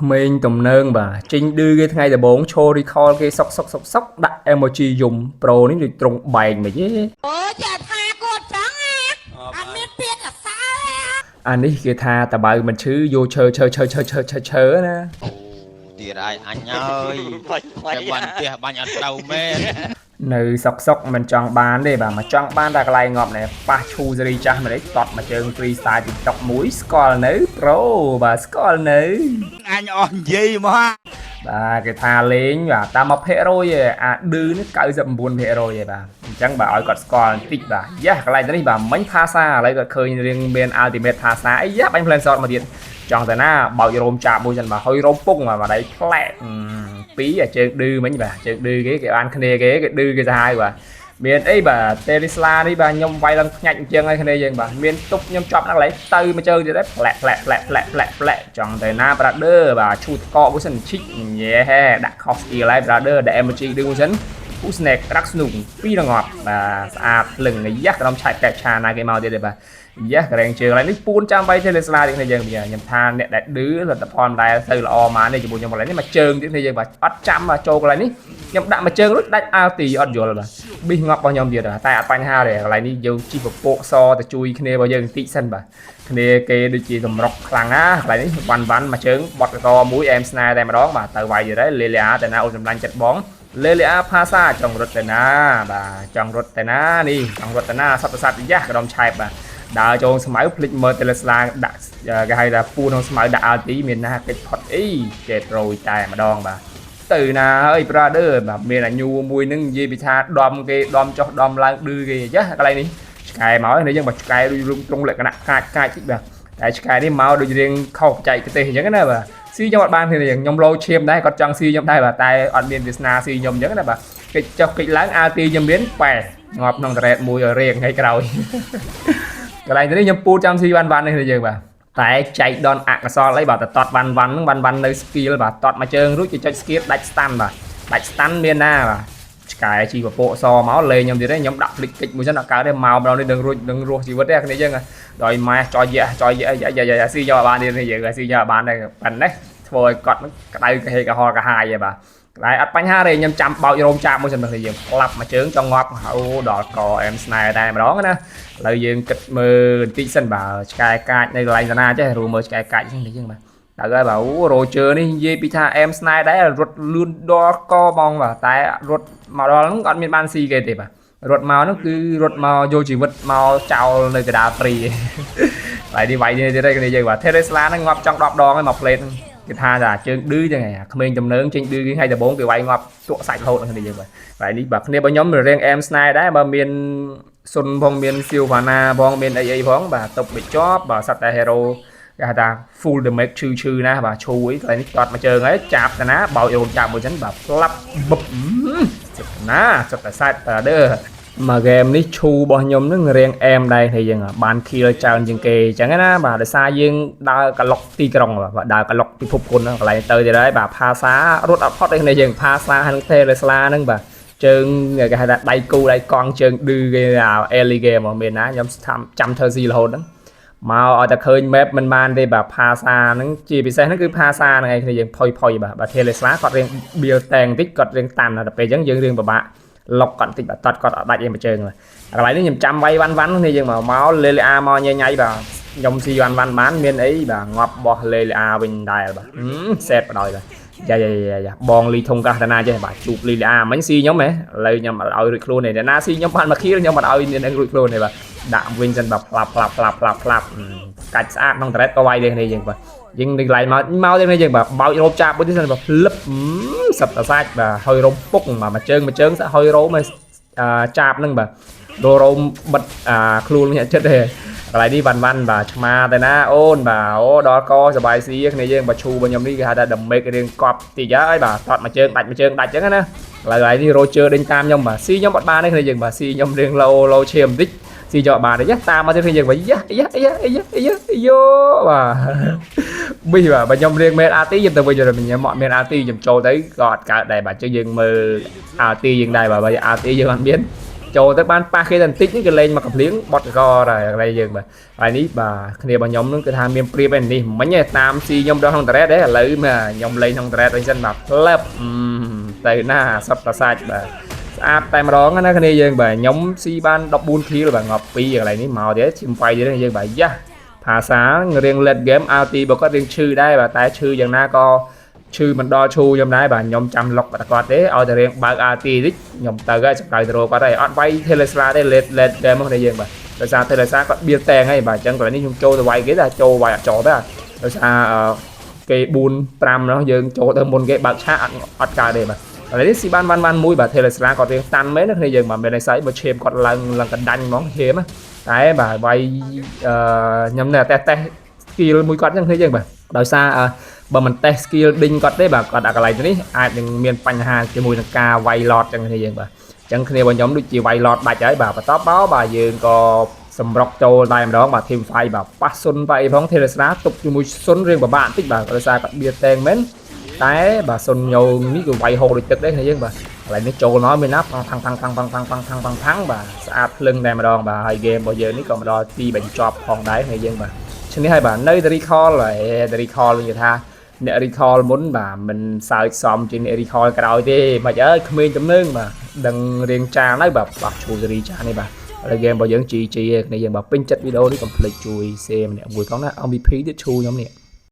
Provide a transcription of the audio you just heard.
ក្មេងទំនើងបាទចេញឌឺគេថ្ងៃដំបូងឈរ recall គេសុកសុកសុកសុកដាក់ emoji យំ pro នេះដូចត្រង់បែកមិនទេ អូចាថាគាត់ចឹងណាអត់មានពាក្យអសើទេ អានេះគេថាតបៅមិនឈឺយកឈើឈើឈើឈើឈើឈើឈើណា ទៀតហើយអញហើយតែបាញ់ផ្ទះបាញ់អត់ត្រូវមែន នៅសុកសុកមិនចង់បានទេបាទមកចង់បានតែកន្លែងងាប់នេះប៉ះឈូសេរីចាស់ម្លេចតត់មកជើង free style TikTok មួយស្គាល់នៅ pro បាទស្គាល់នៅ អញអស់និយាយមក បាទគេថាលេងបាទតាម1%ឯងអាឌឺនេះ99%ឯងបាទអញ្ចឹងបាទឲ្យគាត់ស្គាល់បន្តិចបាទយ៉ាកន្លែងនេះបាទមិញផាសាឥឡូវគាត់ឃើញរៀងមាន ultimate ផាសាអីយ៉ាបាញ់ plan shot មកទៀតចង់តែណាបោចរោមចាប់មួយសិនបាទហុយរោមពុងបាទបាទដៃផ្លែកពីរអាជើងឌឺមិញបាទជើងឌឺគេគេបានគ្នាគេគេឌឺគេសាហាវបាទមានអីបាទ Tesla នេះបាទខ្ញុំវាយឡើងភ្ញាច់អញ្ចឹងហើយគ្នាយើងបាទមានទប់ខ្ញុំជាប់ហ្នឹងកន្លែងទៅមកជើងទៀតដែរផ្លែកផ្លែកផ្លែកផ្លែកផ្លែកផ្លែកចង់ទៅណា brother បាទឈូតកកមួយសិនឈិចញ៉េដាក់ cost skill ហើយ brother ដាក់ emoji ឌឺមួយសិនពូ snack ក្រាក់ស្នុកពីរងប់បាទស្អាតភ្លឹងយ៉ាស់ក្រុមឆាច់កែឆាណាគេមកទៀតទេបាទយ៉ាស់ក្រែងជើងកន្លែងនេះពួនចាំវាយ Tesla ទៀតគ្នាយើងខ្ញុំថាអ្នកដែលឌឺលទ្ធផលមិនដែលទៅល្អមកនេះជាមួយខ្ញុំកន្លែងនេះមកជើងទៀតគ្នាយើងបាទអត់ចាំបាទចូលកន្លែងនេះខ្ញុំដាក់មកជើងរួចដាច់ ulti អត់យល់បាទប៊ីសងាប់របស់ខ្ញុំទៀតតែអត់បញ្ហាទេកន្លែងនេះយើងជីពពកសទៅជួយគ្នារបស់យើងបន្តិចសិនបាទគ្នាគេដូចជាសម្រុកខ្លាំងណាកន្លែងនេះវ៉ាន់វ៉ាន់មកជើងបត់កមួយអែមស្នេហ៍តែម្ដងបាទទៅវាយទៀតហើយលេលេអាតែណាអូនសម្លាញ់ចិត្តបងលេលេអាផាសាចង់រត់ទៅណាបាទចង់រត់ទៅណានេះចង់រត់ទៅណាសត្វសត្វយ៉ាស់ក្រមឆែបបាទដើរចូលស្មៅភ្លេចមើល Tesla ដាក់គេហៅថាពូក្នុងស្មៅដាក់ ulti មានណាកិច្ចផុតអីចេតរយតែម្ដងបាទទៅណាហើយ brother បាទមានអាញូមួយនឹងនិយាយពីថាដំគេដំចុះដំឡើងឌឺគេចាកន្លែងនេះឆ្កែមកនេះយើងបើឆ្កែដូចរុំត្រង់លក្ខណៈកាចកាចតិចបាទតែឆ្កែនេះមកដូចរៀងខុសបច្ចេកទេសអញ្ចឹងណាបាទស៊ីខ្ញុំអត់បានទេខ្ញុំលោឈាមដែរគាត់ចង់ស៊ីខ្ញុំដែរបាទតែអត់មានវាសនាស៊ីខ្ញុំអញ្ចឹងណាបាទកិច្ចចុះកិច្ចឡើង ulti ខ្ញុំមានប៉ែងាប់ក្នុងតរ៉េតមួយឲ្យរៀងថ្ងៃក្រោយ កន្លែងនេះខ្ញុំពូតចាំស៊ីវ៉ាន់វ៉ាន់នេះយើងបាទតែចែកដនអកុសលអីបាទតតវ៉ាន់វ៉ាន់ហ្នឹងវ៉ាន់វ៉ាន់នៅ skill បាទតតមកជើងរួចគេចុច skill ដាច់ stun បាទដាច់ stun មានណាបាទឆ្កែជីពពកសមកលេងខ្ញុំទៀតទេខ្ញុំដាក់ភ្លេចកិច្ចមួយសិនអត់កើតទេមកម្ដងនេះដឹងរួចដឹងរស់ជីវិតទេគ្នាយើងដោយម៉ែចយយចយយយយយស៊ីយកបានទៀតនេះយើងស៊ីយកបានដែរប៉ុណ្ណេះធ្វើឲ្យគាត់ក្តៅក្រហេក្រហល់ក្រហាយឯបាទតែអត់បញ្ហាទេខ្ញុំចាំបោចរោមចាប់មួយសិនទៅយើងផ្លាប់មួយជើងចង់ងាប់អូដល់កអែមស្នេហ៍តែម្ដងណាឥឡូវយើងគិតមើលបន្តិចសិនបាទឆ្កែកាចនៅកន្លែងតាណាចេះរួមមើលឆ្កែកាចហ្នឹងនេះយើងបាទដល់ហើយបាទអូរ៉ូជើនេះនិយាយពីថាអែមស្នេហ៍ដែររត់លឿនដល់កហ្មងបាទតែរត់មកដល់ហ្នឹងអត់មានបានស៊ីគេទេបាទរត់មកហ្នឹងគឺរត់មកយកជីវិតមកចោលនៅកដាលព្រី ហើយនេះវាយនេះទៀតគ្នាយើងបាទ Tesla ហ្នឹងងាប់ចង់10ដងហើយមកផ្លេតហ្នឹងគេថាថាជើងឌឺចឹងហ៎ក្មេងទំនើងចេញឌឺគេឲ្យដំបងគេវាយងាប់ទក់សាច់រហូតហ្នឹងគ្នាយើងបាទហើយនេះបាទគ្នារបស់ខ្ញុំរៀងអែមស្នេហ៍ដែរបើមានសុនផងមានស៊ីវ៉ាណាផងមានអីអីផងបាទតុបបិជាប់បាទសត្វតែ hero គេហៅថា full damage ឈឺឈឺណាស់បាទឈូអីកន្លែងនេះទាត់មកជើងហើយចាប់តាណាបោចរោមចាប់មួយចឹងបាទផ្លាប់បឹបចិត្តណាចិត្តតែសាច់ brother មកហ្គេមនេះឈូរបស់ខ្ញុំនឹងរៀងអែមដែរគ្នាយើងបាន kill ច្រើនជាងគេអញ្ចឹងណាបាទដោយសារយើងដើរក្លុកទីក្រុងបាទដើរក្លុកពិភពគុណកន្លែងទៅទៀតហើយបាទផាសារត់អត់ផុតទេគ្នាយើងផាសាហើយនឹង Tesla ហ្នឹងបាទជើងគេហៅថាដៃគូដៃកង់ជើងឌឺគេអា early game មកមានណាខ្ញុំចាំធ្វើស៊ីរហូតហ្នឹងមកឲ្យតែឃើញ map មិនបានទេបាទផាសាហ្នឹងជាពិសេសហ្នឹងគឺផាសាហ្នឹងឯងគ្នាយើងផុយផុយបាទបាទ Tesla គាត់រៀងបៀលតែងបន្តិចគាត់រៀងតាន់ដល់ពេលអញ្ចឹងយើងរៀងពិបាកលុកគាត់បន្តិចបាទតត់គាត់អត់ដាច់អីមួយជើងបាទកន្លែងនេះខ្ញុំចាំវាយវ៉ាន់វ៉ាន់នេះយើងមកមកលេលេអាមកញ៉ៃញ៉ៃបាទខ្ញុំស៊ីវ៉ាន់វ៉ាន់បានមានអីបាទងាប់បោះលេលេអាវិញដែរបាទសេតបដ ாய் បាទយ៉ាយ៉ាយ៉ាយ៉ាបងលីធុងកាសតាណាចេះបាទជួបលីលីអាមិញស៊ីខ្ញុំហ៎ឥឡូវខ្ញុំអត់ឲ្យរួចខ្លួនទេអ្នកណាស៊ីខ្ញុំបានមកខៀលខ្ញុំអត់ឲ្យនឹងរួចខ្លួនទេបាទដាក់វិញសិនបាទផ្លាប់ផ្លាប់ផ្លាប់ផ្លាប់ផ្លាប់កាច់ស្អាតក្នុងតរ៉េតក៏វាយដែរគ្នាយើងបាទយើងនឹងឡៃមកមកទេគ្នាយើងបាទបោចរោបចាប់មួយទៀតសិនបាទផ្លឹបសឹបតសាច់បាទហើយរោមពុកបាទមួយជើងមួយជើងសាក់ហើយរោមចាប់ហ្នឹងបាទដូររោមបិទអាខ្លួនអ្នកចិត្តទេកន្លែងនេះវ៉ាន់វ៉ាន់បាទឆ្មាទៅណាអូនបាទអូដល់កសបាយស៊ីគ្នាយើងបាទឈូរបស់ខ្ញុំនេះគេហៅថា damage រៀងកប់តិចហើយបាទតត់មួយជើងដាច់មួយជើងដាច់ចឹងណាកន្លែងនេះ Roger ដេញតាមខ្ញុំបាទស៊ីខ្ញុំអត់បានទេគ្នាយើងបាទស៊ីខ្ញុំរៀងលោលោឈាមបន្តិចស៊ីយកបានទេតាមមកទៀតគ្នាយើងបាទយ៉ាយ៉ាយ៉ាយ៉ាយ៉ាយោបាទប៊ីបាទបើខ្ញុំរៀងមែន ulti ខ្ញុំទៅវិញខ្ញុំមកមាន ulti ខ្ញុំចូលទៅក៏អត់កើតដែរបាទអញ្ចឹងយើងមើល ulti យើងដែរបាទបើ ulti យើងអត់មាន ចូលទៅបានប៉ះគេតែបន្តិចនេះគេលេងមកកំភ្លៀងបត់កដែរកន្លែងយើងបាទហើយនេះបាទគ្នារបស់ខ្ញុំនឹងគឺថាមានព្រៀបឯនេះមិញឯតាមស៊ីខ្ញុំដល់ក្នុង turret ទេឥឡូវមកខ្ញុំលេងក្នុង turret វិញសិនបាទផ្លើបទៅណាសត្វប្រសាច់បាទស្អាតតែម្ដងណាគ្នាយើងបាទខ្ញុំស៊ីបាន14 kill បាទងាប់2កន្លែងនេះមកទៀតឈាមវាយទៀតយើងបាទយ៉ាភាសារៀង late game ulti បើគាត់រៀងឈឺដែរបាទតែឈឺយ៉ាងណាក៏ឈឺមិនដល់ឈូខ្ញុំដែរបាទខ្ញុំចាំលុកបាត់គាត់ទេឲ្យតែរៀងបើក ulti តិចខ្ញុំទៅហើយសម្ដៅទៅរកគាត់ហើយអត់វាយ Terizla ទេ late late game មកគ្នាយើងបាទដោយសារ Terizla គាត់បៀតែងហើយបាទអញ្ចឹងកន្លែងនេះខ្ញុំចូលទៅវាយគេតែចូលវាយអត់ចោលទេដោយសារគេ4 5នោះយើងចូលទៅមុនគេបើកឆាកអត់អត់កើតទេបាទឥឡូវនេះស៊ីបានបានបានមួយបាទ Terizla គាត់រៀងតាន់មែនណាគ្នាយើងបាទមានន័យស្អីបើឈាមគាត់ឡើងឡើងកណ្ដាញ់ហ្មងឈាមតែបាទវាយអឺខ្ញុំនៅតែតេស្ត skill មួយគាត់ចឹងគ្នាយើងបាទដោយសារបើមិនតេស្ត skill ដេញគាត់ទេបាទគាត់អាកន្លែងនេះអាចនឹងមានបញ្ហាជាមួយនឹងការវាយ lord ចឹងគ្នាយើងបាទអញ្ចឹងគ្នារបស់ខ្ញុំដូចជាវាយ lord ដាច់ហើយបាទបន្ទាប់មកបាទយើងក៏សម្រុកចូលតែម្ដងបាទ team fight បាទប៉ះសុនវាយផង Terizla ទប់ជាមួយសុនរៀងពិបាកបន្តិចបាទដោយសារគាត់បៀតែងមែនតែបាទសុនញោនេះគឺវាយហូរដូចទឹកដែរគ្នាយើងបាទកន្លែងនេះចូលមកមានណាផាំងផាំងផាំងផាំងផាំងផាំងផាំងផាំងផាំងផាំងបាទស្អាតភ្លឹងតែម្ដងបាទហើយ game របស់យើងនេះក៏មកដល់ទីបញ្ចប់ផងដែរគ្នាយើងបាទឈ្នះហើយបាទនៅតែ recall ហើយតែ recall វិញគេថាអ្នក recall មុនបាទមិនសើចសមជាងអ្នក recall ក្រោយទេមិនអើយក្មេងទំនើងបាទដឹងរៀងចានហើយបាទបោះឈូសេរីចាននេះបាទឥឡូវ game របស់យើង GG គ្នាយើងបាទពេញចិត្តវីដេអូនេះកុំភ្លេចជួយ share ម្នាក់មួយផងណា MVP ទៀតឈូខ្ញុំនេះ។